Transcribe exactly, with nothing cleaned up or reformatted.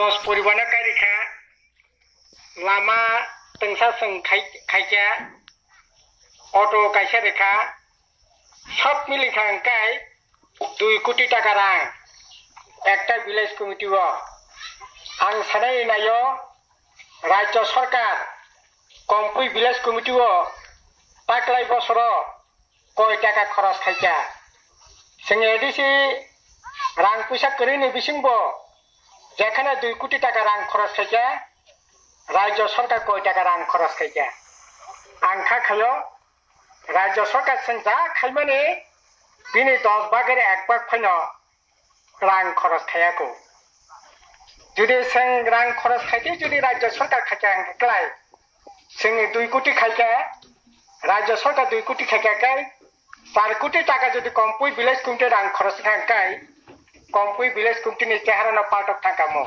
Dos poribar no kai rikha, lama tengsa seng khai-, khaikha, auto kaisa rikha, sob mili kha hwnkhe dui koti taka rang ekta village committee o. Ang sanai naio, Rajya Sarkar Kompui Village Committee o taklai bosoro koi taka khoros khaikha. Chwng A D C rang puisa kwrwini bisingbo jekhane dui koti taka rang khoros khaikha, Rajya Sarkar koi taka rang khoros khaikha. Ang kha khaio, Rajya Sarkar chwng ja khaimani bini dos bhagor ek bhag phaino rang khoros khaiya kho. Jodi chwng rang khoros khaidi, jodi Rajya Sarkar khaikha hwnkhe klai. Chwng dui koti khaikha, Rajya Sarkar dui koti khaikha khe, char koti taka jodi Kompui Village Committee rang khoros kha hwnkhe, Kompui Village Committee ni chehara no paltok thangkha mo.